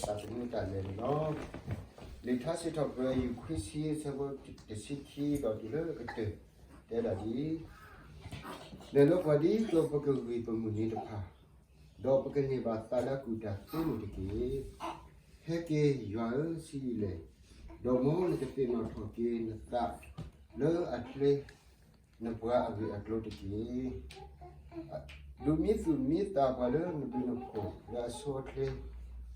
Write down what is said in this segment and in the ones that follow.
သးသမူတၢ်လဲၤန့ၣ်လီၤ. လံာ်ထါစံးထီၣ်ပတြၢၤ ယူၢ်ခွံဆံ အဆၢဖိတဆံခံဒီးတုၤလၢကတၢၢ် တဲဒၣ်ဒ်အံၤ, လဲၤလၢပှၤဒ်သိးပကဂံၢ်ပမုၢ်နံၤတဖၣ်, ဒီးပကန့ၢ်ဘၣ်သးလၢအကူၣ်တၢ်သ့န့ၣ်တက့ၢ်. ဟဲက့ၤယွၤဧၢ ဆံးယံာ်လဲၣ်, ဒီးမ်နကသ့ၣ်နီၣ်ထီၣ်က့ၤနသးလၢအချ့ နပှၤအဂ့ၢ်အကျိၤတက့ၢ်. ဒုးမံသူၣ်မံသးပှၤလၢနဘျုးနဖှိၣ်လၢအဆိအချ့, ဒ်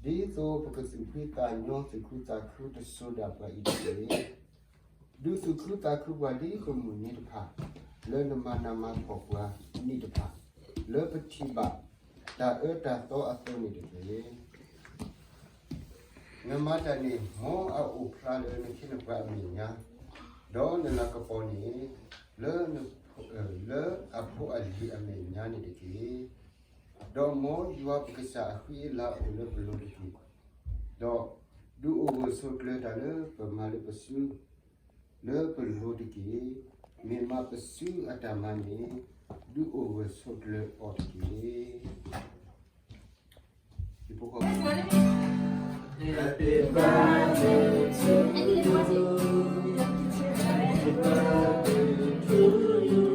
သိးပကသူၣ်ဖှံသးညီ သူၣ်ခုသးခုတစိၤဒၣ်ပှၤအံၤတက့ၢ်. ဒုးသူၣ်ခုသးခုပှၤဒ်ပမုၢ်နံၤတဖၣ်, လၢနမၤနးမၤဖှီၣ်ပှၤနံၣ်တဖၣ်, လၢပထံၣ်ဘၣ်တၢ်အၢတၢ်သီအသိးန့ၣ်တက့ၢ်. နမၤတၢ်န့ၣ် မ်အအိၣ်ဖျါလၢနခ့နပှၤအမဲာ်ညါ, ဒီးနလၤကပီၤန့ၣ် လၢနဖိ လၢအဖိအလံၤအမဲာ်ညါန့ၣ်တက့ၢ်. ဒီးမ်ယွၤပကစၢ်အဃံအလၤအိၣ်လၢပလိၤတက့ၢ်. ဒီးဒုးအိၣ်ဂၢၢ်ဆိးကျၢၤတၢ်လၢပမၤလၢပစု လၢပလိၤတက့ၢ်. မ့ၢ်မးပစုအတၢ်မၤန့ၣ် ဒုးအိၣ်ဂၢၢ်ဆိးကျၢၤအီၤတက့ၢ်. Happy birthday to you. Happy birthday to you.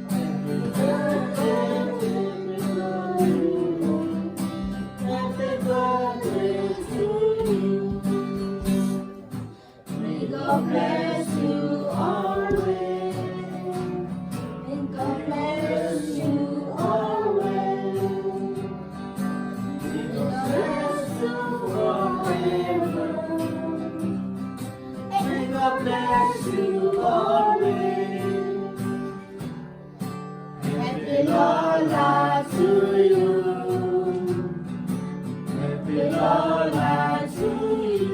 Happy birthday to you. Happy birthday to you. May God bless you always. May God bless you always. May God bless you forever. May God bless you always. Happy Lola to you. Happy Lola to you.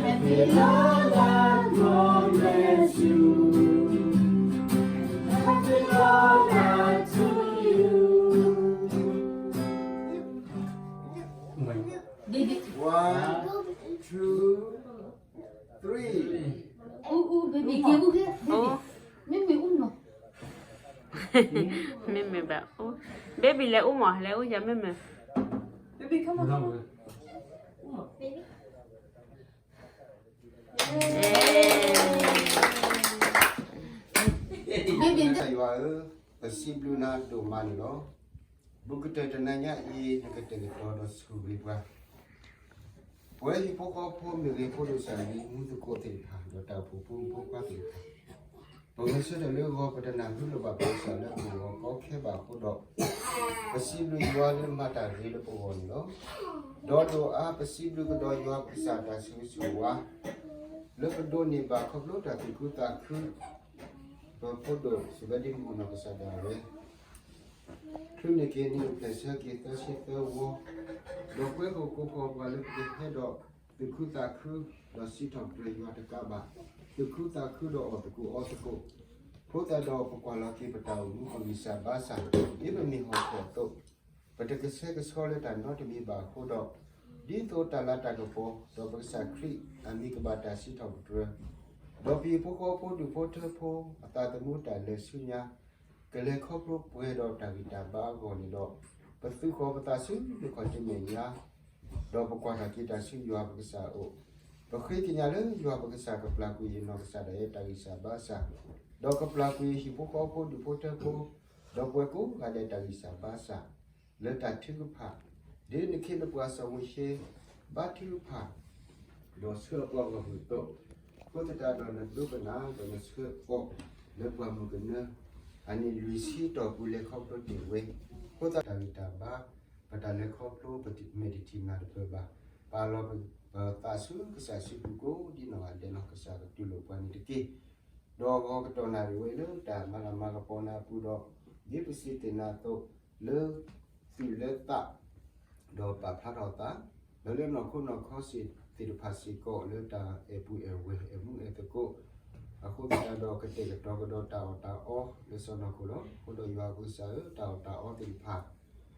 Happy Lola, God bless you. Happy Lola to you. Baby. One, two, three. အူအူ baby ကဲအူကဲ baby. မ့မ့ၢ်အူနီၤ. မ့မ့ၢ်ဘၣ်အူ baby လဲၤအူမး လဲၤအူယၤမ့မ့ၢ်. Baby come on. အူမး baby. ယွၤဧၢ, ပစံးဘျုးနၤဒိၣ်မးန့ၣ်လီၤ. ဘူးကတၢၢ်တနၤညါအံၤ နကတဲာ်ကတီၤဒီးဆိၣ်ဂ့ၤပှၤ ပဝဲဟံၣ်ဖိဃီဖိမ့ၢ်ဂ့ၤ ဖိဒိၣ်စၢ်ဂ့ၤ မူသကိးသ့ၣ်တဖၣ် ဒီးတၢ်အိၣ်ဖှိၣ်ဖိမုၣ်ဖိခွါသ့ၣ်တဖၣ်, ပဂဲၤဆၢထၢၣ်လၢဂီၤ ပတနၢ်ဟူလၢၤဘၣ်ပကစၢ်လၢအဂီၢ်ကီခဲဘၣ်အဃိဒီး, ပစံးဘျုးယွၤလၢမၤတၢ်ဂ့ၤလၢပဂီၢ်န့ၣ်လီၤ. ဒီးဒိၣ်အါပစံးဘျုးကဒီးယွၤပကစၢ်တၢ်ဆိၣ်ဂ့ၤဆိၣ်ဝါ လၢပဒိးန့ၢ်ဘၣ်ခီဖျိတၢ်သူၣ်ခုသးခု ပဖိဒိၣ်စံးဘဲဒ့မုၣ်ကနီၤကစၢ်ဒၣ်ဝဲ ချုးန့ၢ်က့ၤနံၣ်အိၣ်ဖျဲၣ်ဆၢက့ၤသၢဆံသၢဝီ, ဒီးကွဲဃီၤကိးဃီၤပှၤလၢပကဟဲဒီးသူၣ်ခုသးခု, ဒီးစံးထီၣ်ပတြၢၤယွၤတကးဘၣ်, သူၣ်ခုသးခုဒီးအီၣ်သကိးအီသကိး, အဃိသတးဒီးပကွၢ်လီၤက့ၤပတၢ်အိၣ်မူအဂံၢ်စၢ်ဘါစၢ်, ဒ်ပမ့ၢ်ဟီၣ်ခိၣ်အသိး, ပတကဆှဲကဆှီလၢတၢ်နီတမံၤဘၣ်အဃိဒီး, ဒ်သိးတၢ်လၤတၢ်ကပီၤ, ဒီးပကစၢ်ခရံာ်အမံၤကဘၣ်တၢ်စံးထီၣ်ပတြၢၤ, ဒီးပဟံၣ်ဖိဃီဖိဒူၣ်ဖိထၢဖိအသးသမူတၢ်လဲၤဆူညါ ကလဲၤခီဖျိပှဲၤဒီးတၢ်ဂံၢ်တၢ်ဘါအဂီၢ်န့ၣ်ဒီး, ပသူၣ်ဃီၤပသးဆူနခီၣ်ထံးမဲာ်ညါ, ဒီးပကွၢ်ထီၣ်က့ၤတၢ်ဆူယွၤပကစၢ်အအိၣ်, ပဃ့ကညးလၢယွၤပကစၢ်ကပျၢ်ကွံာ်ယနီၢ်ကစၢ်ဒၣ်ယဲတၢ်ဂံၢ်စၢ်ဘါစၢ်, ဒီးကပျၢ်ကွံာ်ဟံၣ်ဖိဃီဖိဒူၣ်ဖိထၢဖိ, ဒီးပှၤကိးဂၤဒဲးတၢ်ဂံၢ်စၢ်ဘါစၢ်, လၢတၢ်ထုကဖၣ်, ဒ်နခ့နပှၤစီၤမိၤၡ့ ဘါထုကဖၣ် ဒီးဆှၢအပှၤဂီၢ်မုၢ်အသိး, အဃိသတးဒီးနဒိကနၣ်ဒီးနဆှၢအီၤ လၢပှၢ်မုၢ်ကနၢ, အနံၣ်လွံၢ်ဆံတီၢ်ပူၤလဲၤခီဖျိတ့ၢ်ဝဲ, အဃိသတးတၢ်ဂံၢ်တၢ်ဘါ, ပတၢ်လဲၤခီဖျိမဲာ်တထံၣ်နၢ်တပၢၢ်ဘၣ်, ပာ်လီၤပသးဆူကစၢ်စုပူၤကိးဒ်နီၢ်ဂၤဒဲးလီၤ. ကစၢ်ကတူၢ်လိာ်ပှၤန့ၣ်တက့ၢ်. ဒီးအဂီၤကတီၢ်နၣ်ရံၣ်ဝဲလၢတၢ်မၤလၤမၤကပီၤနၤအပူၤဒီး, ဒ်ပစံးသ့ၣ်နၤအသိး, လၢသူၣ်လၢသး ဒီးပာ်ဖျါထီၣ်သး, ဒီးလၢနီၢ်ခိနီၢ်ခီသ့ၣ်တဖၣ်စ့ၢ်ကီး လၢတၢ်အဲၣ်ပုၢ်အဲၣ်ဝဲၢ်အဲၣ်မူအဲၣ်သကိး, အဃိသတးဒီးကတဲာ်ကတီၤကဒီးတၢ်အီၣ်တၢ်အီ လၢစီၢ်နီၤခိၣ်လီၤ. အဃိဒီးယွၤပကစၢ်ဧၢ, တၢ်အီၣ်တၢ်အီသ့ၣ်တဖၣ်,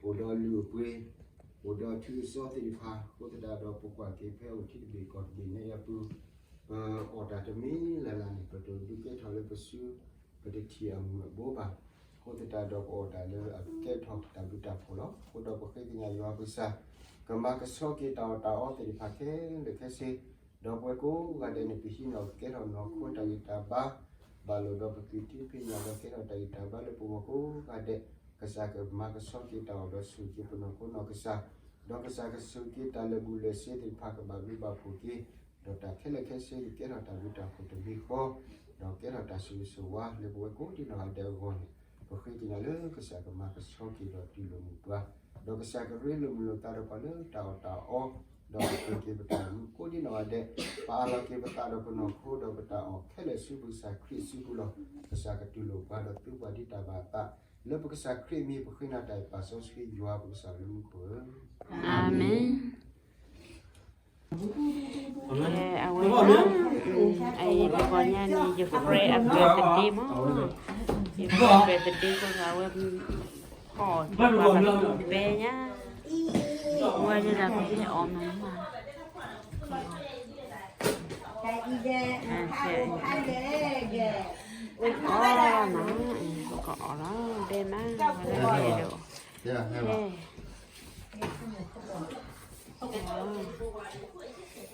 အိၣ်ဒီးအလုၢ်အပှ့ၤ, အိၣ်ဒီးအထူးအစီသ့ၣ်တဖၣ်, အဃိသတးဒီးပကွၢ်က့ၤဖဲအိၣ်ထံတဘ့ၣ်ကီၢ်တဘ့ၣ်န့ၣ်အပူၤ, ပအီၣ်တၢ်တမံၤလၢ်လၢ်န့ၣ် ပတဒုးကဲထီၣ်လၢပစု, ပတထံၣ်အမုၢ်အဘိဘၣ်. အဃိသတးဒီးပအီၣ်တၢ်လၢအကကဲထီၣ်တၢ်ဘျုးတၢ်ဖှိၣ်လီၤ. အဃိဒီးပဃ့ကညးယွၤပကစၢ် ကမၤကဆှီက့ၤတၢ်အီၣ်တၢ်အီသ့ၣ်တဖၣ်ခဲလၢာ်ခဲဆ့, ဒီးပဝဲကိးဂၤဒဲးန့ၣ် ပဟံးန့ၢ်အီၤကကဲထီၣ်နီၢ်ခိတၢ်ဂံၢ်တၢ်ဘါ, ဘၣ်လိာ်ဒီးပသုးတ့ဖ့းညၣ်ဒီးကဲထီၣ်တၢ်ဂံၢ်တၢ်ဘါလၢပဂီၢ်ကိးဂၤဒဲး, ကစၢ်ကမၤကဆှီက့ၤတၢ်အီၣ်ဒီးဆိၣ်ဂ့ၤက့ၤပနီၢ်ခိနီၢ်ကစၢ်, ဒီးကစၢ်ကဆိၣ်ဂ့ၤက့ၤတၢ်လၢာ်ဘူၣ်လၢာ်စ့သ့ၣ်တဖၣ်ကဘၣ်ဘျုးဘၣ်ဖှိၣ်က့ၤ, ဒီးတၢ်ခဲလၢာ်ခဲဆ့ကကဲထီၣ်တၢ်ဘျုးတၢ်ဖှိၣ်တမံၤဃီ, ဒီးကဲထီၣ်တၢ်ဆိၣ်ဂ့ၤဆိၣ်ဝါလၢပဝဲကိးဒံနီၢ်ဂၤဒဲးအဂီၢ်န့ၣ်, ပဃ့ကညးလၢကစၢ်ကမၤကဆှီက့ၤဒီးတူၢ်လိာ်မုာ်ပှၤ, ဒီးကစၢ်ကရ့လိာ်မုာ်လိာ်သးဒီးပှၤလၢတၢ်အီၣ်တၢ်အီ, ဒီးကပှဲၤက့ၤပတၢ်အိၣ်မူကိးဒံနီၢ်ဂၤဒဲး, ပအးလီၤက့ၤပသးဒီးပနီၢ်ခိဒီးပတၢ်အီၣ်ခဲလၢာ်ဆူပကစၢ်ခရံာ်စုပူၤလီၤ. ကစၢ်ကတူၢ်လိာ်ပှၤဒီးသူပှၤဒ်တၢ်ဘၣ်အသး, လၢပကစၢ်ခရံာ်အမံၤပဃ့နၤတၢ်အံၤပၢ်စီဆှံယွၤပကစၢ်လၢမူခိၣ်ဧၢ, အၤမ့ၣ်. အဝဲဒၣ်, အအံၤပဂီၢ်ညါန့ၣ် ယ friend အ birthday မး, ယ friend အ birthday အဃိသတးအဝဲ, အီၣ်က့ၤပှၤဘဲညါ, ဝဲဒၣ်ပဟဲအီၣ်မးမး, အီၣ်မး, ပကအီၣ်လီၤ, ဘဲမး, ဝဲဒၣ်ဒီး, ဟဲ,